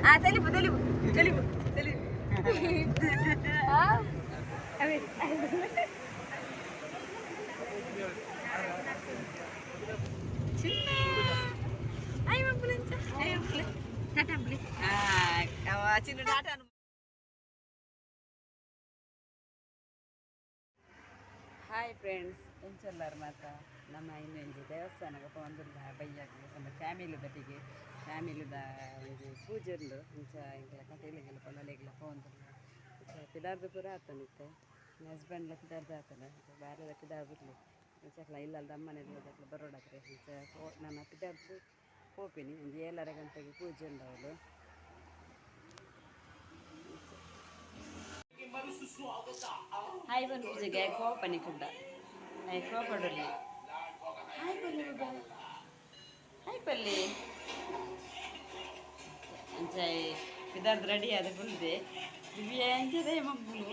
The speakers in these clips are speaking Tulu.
ಆ ತೆಲಿಪು ತೆಲಿಪು ತೆಲಿಪು ತೆಲಿಪು. ಚಿನ್ನ ಆಯ್ ಮಂಪುಲೆ ಆಯ್ ಮಂಪುಲೆ ಟಾಟಾ ಅಂಪುಲೆ. ಆ ಚಿನ್ನ ಟಾಟಾ. ಹಾಯ್ ಫ್ರೆಂಡ್ಸ್, ಎಂಚೊಲ್ಲಾರ್ ಮಾತ? ನಮ್ಮ ಇನ್ನೊಂಜಿ ದೇವಸ್ಥಾನಕ್ಕೆ ಪೋವೊಂದುಲ್ಲ ಬಯ್ಯಗ್. ಪಂಡ ಫ್ಯಾಮಿಲಿ ದೊಟ್ಟಿಗೆ, ಫ್ಯಾಮಿಲಿದ ಒಂಜಿ ಪೂಜೆ ಉಂಡು. ಇಂಚ ಎಂಕ್ಲ ಕಟೀಲಿಗೆಲ್ಲ ಪೊಲಲೆಗ್ಲ ಪೋವೊಂದುಲ್ಲ. ಇಂಚ ಪಿದಾರ್ದು ಪೂರ ಆತುಂಡು ಇತ್ತೆ. ಹಸ್ಬೆಂಡ್ಲ ಪಿದಾರ್ದು ಆತುಂಡು, ಬಾಲೆದ ಪಿದಾರ್ ಬುಡ್ಲೆ. ಇಂಚಕ್ಲ ಇಲ್ಲಲ್ದ ಅಮ್ಮನೆಲ್ಲದಕ್ಲ ಬರೋಡಾತ್ರೆ. ಇಂಚ ಪೋ ನನ ಪಿದಾರ್ದು ಪೋಪಿನಿ. ಒಂಜಿ 7:30 ಗಂಟೆಗೆ ಪೂಜೆ ಉಂಡು ಅವ್ಲು. ಹಾಯ್ ಬನ್ ಪೂಜೆಗೆ ಕೋಪನಿ ಕುಡ್ಡ ಹಾಯ್ ಕೋಪಡೊಲ್ಲಿ. ಹಾಯ್ ಪಲ್ಲಿ ಬಾಬಾ, ಹಾಯ್ ಪಲ್ಲಿ. ಅಂಚ ಪಿದಾರ್ದು ರೆಡಿ ಆದ ಕುಲ್ದೆ. ದಿವ್ಯ ಅಂಚದೆ ಮಬ್ಬುಲು.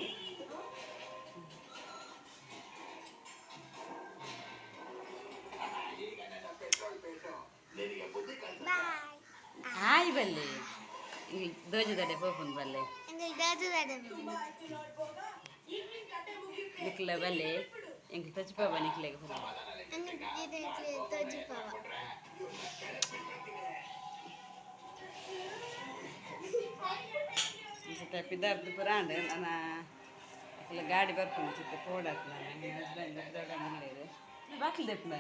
ಹಾಯ್ ಬಲ್ಲೆ, ದೋಜದಡೆ ಪೋಪುಂದು ಬಲ್ಲೆ. ನಿಕ್ಲ ಬಲ್ಲೆ, ಎಂಕ್ ತಜ್ಪಾವ ನಿಕ್ಲೆಗ್ ಬಲ್ಲೆ. ಚಿತ್ತ ಪಿದಾರ್ದು ಪೂರ ಆಂಡ್. ನನ ಅಕ್ಲ ಗಾಡಿ ಬರ್ಪುಂಡು, ಚಿತ್ತ ಪೋಡಾತ್. ನಾನು ಹಸ್ಬೆಂಡ್ ದೊಡ್ಡ ಉಲ್ಲೆರ್. ಬಾಕಿಲ್ ದೆಪ್ಪುನ.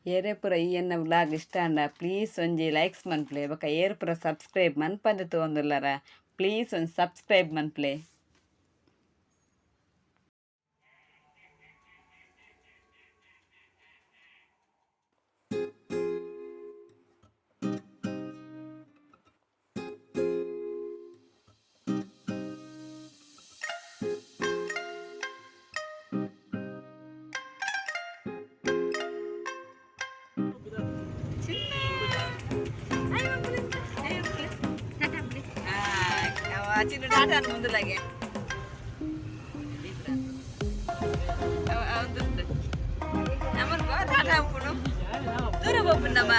ಏರೇ ಪೂರ ಈ ಎನ್ನ ವ್ಲಾಗ್ ಇಷ್ಟ ಆಂಡ ಪ್ಲೀಸ್ ಒಂಜಿ ಲೈಕ್ಸ್ ಮನ್ಪುಲೆ. ಬೊಕ ಏರ್ ಪೂರ ಸಬ್ಸ್ಕ್ರೈಬ್ ಮನ್ಪಂದೆ ತೂವೊಂದುಲ್ಲರ, ಪ್ಲೀಸ್ ಒಂಜಿ ಸಬ್ಸ್ಕ್ರೈಬ್ ಮನ್ಪುಲೆ. ಚಿನ್ನ ಟಾಟಾ ಮುಂದುಲಾಗೆ. ಟಾಟಾ ಅಂಪುನು ದೂರ ಬೋಪುಂಡು ನಮ್ಮ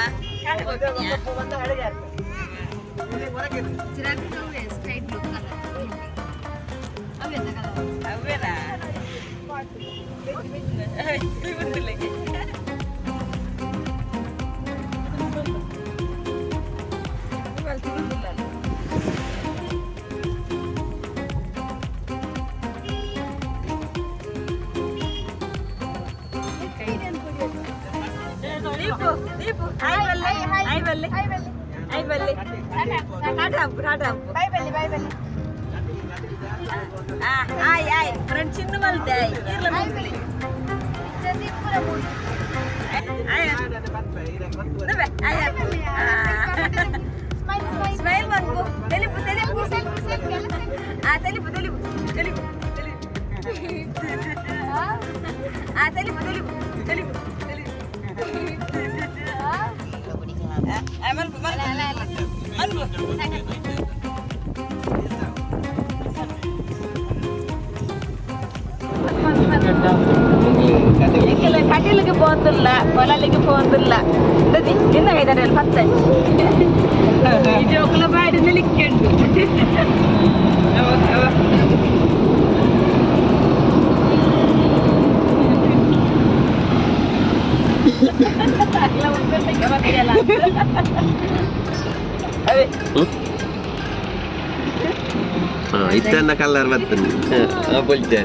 ಟಾಟಾ ಬೋಪಿನಿಯಾ. Sky blue colour. ಅವೇನಾ ಮುಂದುಲಾಗೆ? ದೀಪು ದೀಪು, ಹಾಯ್ ಬಲ್ಲೆ, ಹಾಯ್ ಬಲ್ಲೆ, ಹಾಯ್ ಬಲ್ಲೆ. ಟಾಟಾ ಅಂಪು, ಟಾಟಾ ಅಂಪು. ಬಾಯ್ ಬಲ್ಲಿ, ಬಾಯ್ ಬಲ್ಲಿ. ಆಯ್ ಆಯ್ ಫ್ರೆಂಡ್ ಚಿನ್ನ ಮಲ್ತೆ ಆಯ್ ಇರ್ಲ ಮುಂದುಲಿ. ಆಯ್ ಆಯ್. Smile smile. ಸ್ಮೈಲ್ ಮನ್ಪು. ತೆಲಿಪು ತೆಲಿಪು. ಸೆಲ್ಫಿ ಸೆಲ್ಫಿ ಎಲ್ಲ ಸೆಲ್ಫಿ. ಆ ತೆಲಿಪು ತೆಲಿಪು ತೆಲಿಪು ತೆಲಿಪು. ಆ ತೆಲಿಪು ತೆಲಿಪು ತೆಲಿಪು ತೆಲಿಪು. ಆ ಮನ್ಪು ಮನ್ಪು ಮನ್ಪು. ಎಂಕೆಲ್ಲ ಕಟೀಲಿಗೆ ಪೋಂದುಲ್ಲ, ಹೊಲಲಿಗೆ ಪೋಂದುಲ್ಲ. ದದಿ ನಿನ್ನ ಇದ್ದಾರೆ ಪತ್ತೆ. ಈ ಜೋಕುಲ ಬಾಡಿ ನಿಲಿಕ್ಕೆಂಡು. ಅವ ಅವ ಅವೇ. ಇತ್ತನ್ನ ಕಲರ್ ಬರ್ತದೆ ಬೊಲ್ಚೆ.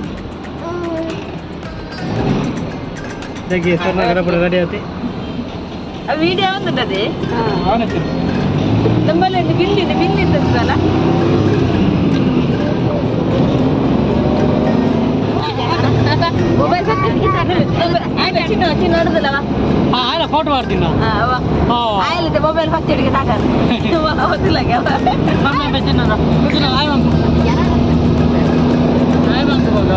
ರೆಡಿ ಆತಿ. ವಿಡಿಯೋ ಒಂದುಂಟದೆ ನಮ್ಮಲ್ಲಿ. ಒಂದು ಬಿಲ್ ಇದೆ, ಬಿಲ್ ಇದ್ದಲ್ಲ. ಮೊಬೈಲ್ ಚಿನ್ನ ಚಿನ್ನ ನೋಡುದಿಲ್ಲವಾ? ಆಯ್ನ ಫೋಟೋ ಮಾಡ್ತೀನಿ. ಆಯ್ಲಿದೆ ಮೊಬೈಲ್ ಫಸ್ಟ್ ಹಿಡಿಗೆ ಟಾಟಾ ಗೊತ್ತಿಲ್ಲ. ಚಿನ್ನ ಚಿನ್ನ ಆಯ್ ಮಂಕು, ಆಯ್ ಮಂಕು ಮಗ.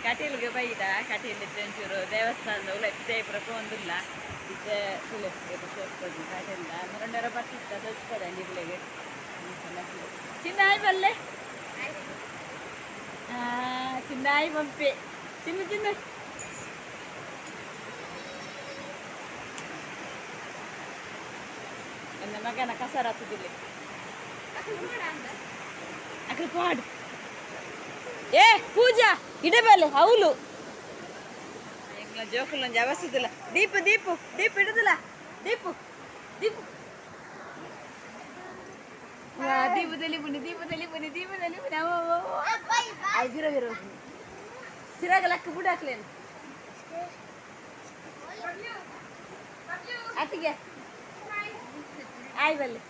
ಕಟೀಲ್ಗೆ ಬೈದ ಕಟೀಲ್ ಒಂಚೂರು ದೇವಸ್ಥಾನದ ಉಲ ಜಯಪುರ ಪೋಂದಿಲ್ಲ ಇತ್ತೆ ತುಲೆ ಕಟೀಲ್ದ ಮುರಂಡರ ಬತ್ತಿತ್ತ ತೋಚ್ಪದ ನಿಗ್ಲೆಗೆ. ಚಿನ್ನಾಯ್ ಬಲ್ಲೆ ಚಿನ್ನಾಯ್ ಬಂಪೆ ಚಿನ್ನ ಚಿನ್ನ ನನ್ನ ಮಗನ ಕಸರತ್ತುದಿಲ್ಲ ಅಕಲ್ ಪಾಡ್. ಏ ಪೂಜಾ ಇಡಬಲ್ಲೆ ಹೌಲು ಎಂಗ್ಲ ಜೋಕುಲ ಅವಸಿದಿಲ್ಲ. ದೀಪು ದೀಪು ದೀಪು ಇಡುದಿಲ್ಲ. ದೀಪು ದೀಪು ದೀಪು ತೆಲಿಪುನಿ ದೀಪು ತೆಲಿಪುನಿ ದೀಪು ತೆಲಿಪುನಿ. ಬಿರೋ ಬಿರೋ ಸಿರಾಗ ಲಕ್ಕ ಬುಡಾಕ್ಲೇನು ಅತ್ತಿಗೆ ಆಯ್ ಬಲ್ಲೆ.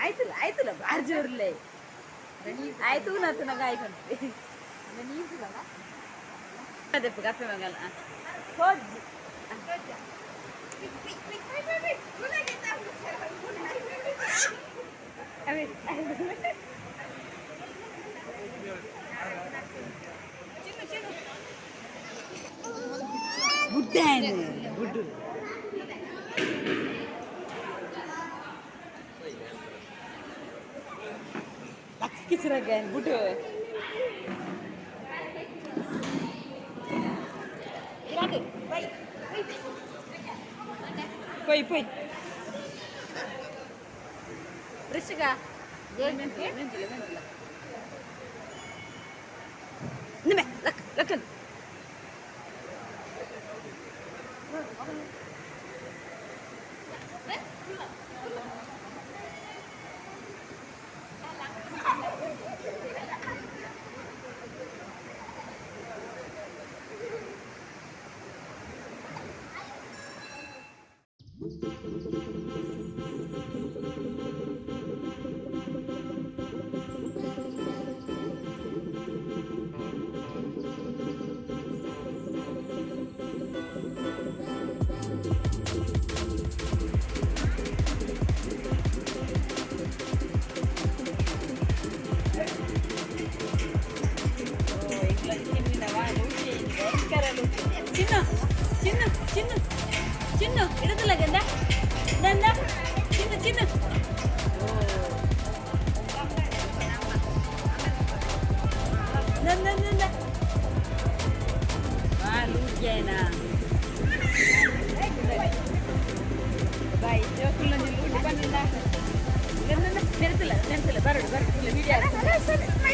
ಆಯ್ತಲ್ಲ ಆಯ್ತಲ್ಲ ಬಾರ್ ಜೋರ್ಲೆ ಆಯ್ತು ನಾತು ನಗ ಆಯ್ತು. ಅದೇ ಗಪ್ಪೆ ಮಂಗಲ ಹೋಜ್. ಬುಡ್ಡಾನು ಬುಡ್ಡು ಲಕ್ಕಿಸಿರಾಗ ಬುಡ್ಡು. ಪೊಯ್ ಪೊಯ್ ಋಷಿಗ ನಿಮೆ ಲಕ್ ಲಕ್ಕನ್. ಚಿನ್ನು ಚಿನ್ನು ಚಿನ್ನು ಚಿನ್ನು ಇಡುದಿಲ್ಲ ಗಂಡ ನಂದ ಚಿನ್ನು ಚಿನ್ನು. ನಂದ ನಂದ ಲೂಟಿಯೇನಾ ಬಾಯ್ ಜೋಕುಲ್ಲ ಲೂಟಿ ಬಂದಿಲ್ಲ. ನೆನಪಿಲ್ಲ ನೆನಪಿಲ್ಲ ಬರಡು ಬರಡು ವಿಡಿಯೋ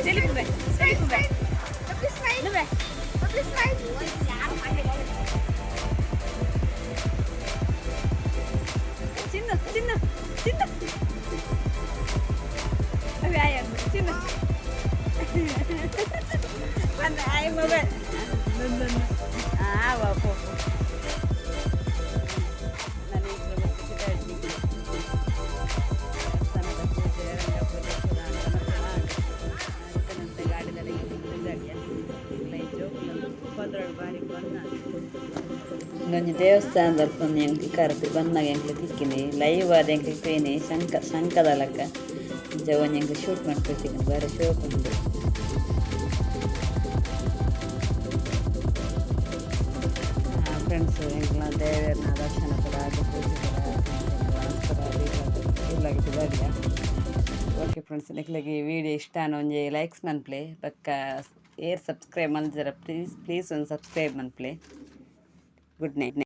ತೆಲಿಪು ಬೈ ತೆಲಿಪು ಬೈ ಬೈ. ಚಿನ್ನು ಚಿನ್ನು ಚಿನ್ನು ವ್ಯಾಯಾಮ ಚಿನ್ನು ಬಂದ ಆಯ್ ಮೊಬೈಲ್ ಆ ಪೋ. ಒಂಜಿ ದೇವಸ್ಥಾನದಲ್ಪ ಒಂಜಿ ಎಂಕ್ಲು ಕರಪಿ ಬಂದಾಗ ಎಂಕ್ಲು ತಿಕ್ಕಿನಿ ಲೈವ್ ಆದ ಎಂಕ್ಲು ತೂಯಿನಿ ಶಂಕ ಶಂಕದ ಲೆಕ್ಕ ಅಂಚ ಒಂಜಿ ಎಂಕ್ಲು ಶೂಟ್ ಮಲ್ಪೆರ್ ತಿಕ್ಕುಂಡು ಬಾರಿ ಶೋಕು ಉಂಡು. ಫ್ರೆಂಡ್ಸ್ ಎಂಕ್ಲ ದೇವೆರ್ನ ದರ್ಶನ ಪೂರ ಆದ್ ಪೂಜೆ ಪೂರ ಇಲ್ಲಗ್ ಬರಿಯ. ಓಕೆ ಫ್ರೆಂಡ್ಸ್, ನಿಕ್ಲೆಗ್ ಈ ವಿಡಿಯೋ ಇಷ್ಟ ಆಂಡ ಒಂಜಿ ಲೈಕ್ಸ್ ಮನ್ಪುಲೆ ಬೊಕ್ಕ ಏರ್ ಸಬ್ಸ್ಕ್ರೈಬ್ ಮಲ್ದಿಜರ ಪ್ಲೀಸ್ ಪ್ಲೀಸ್ ಒಂದು ಸಬ್ಸ್ಕ್ರೈಬ್ ಮನ್ಪುಲೆ. Good night.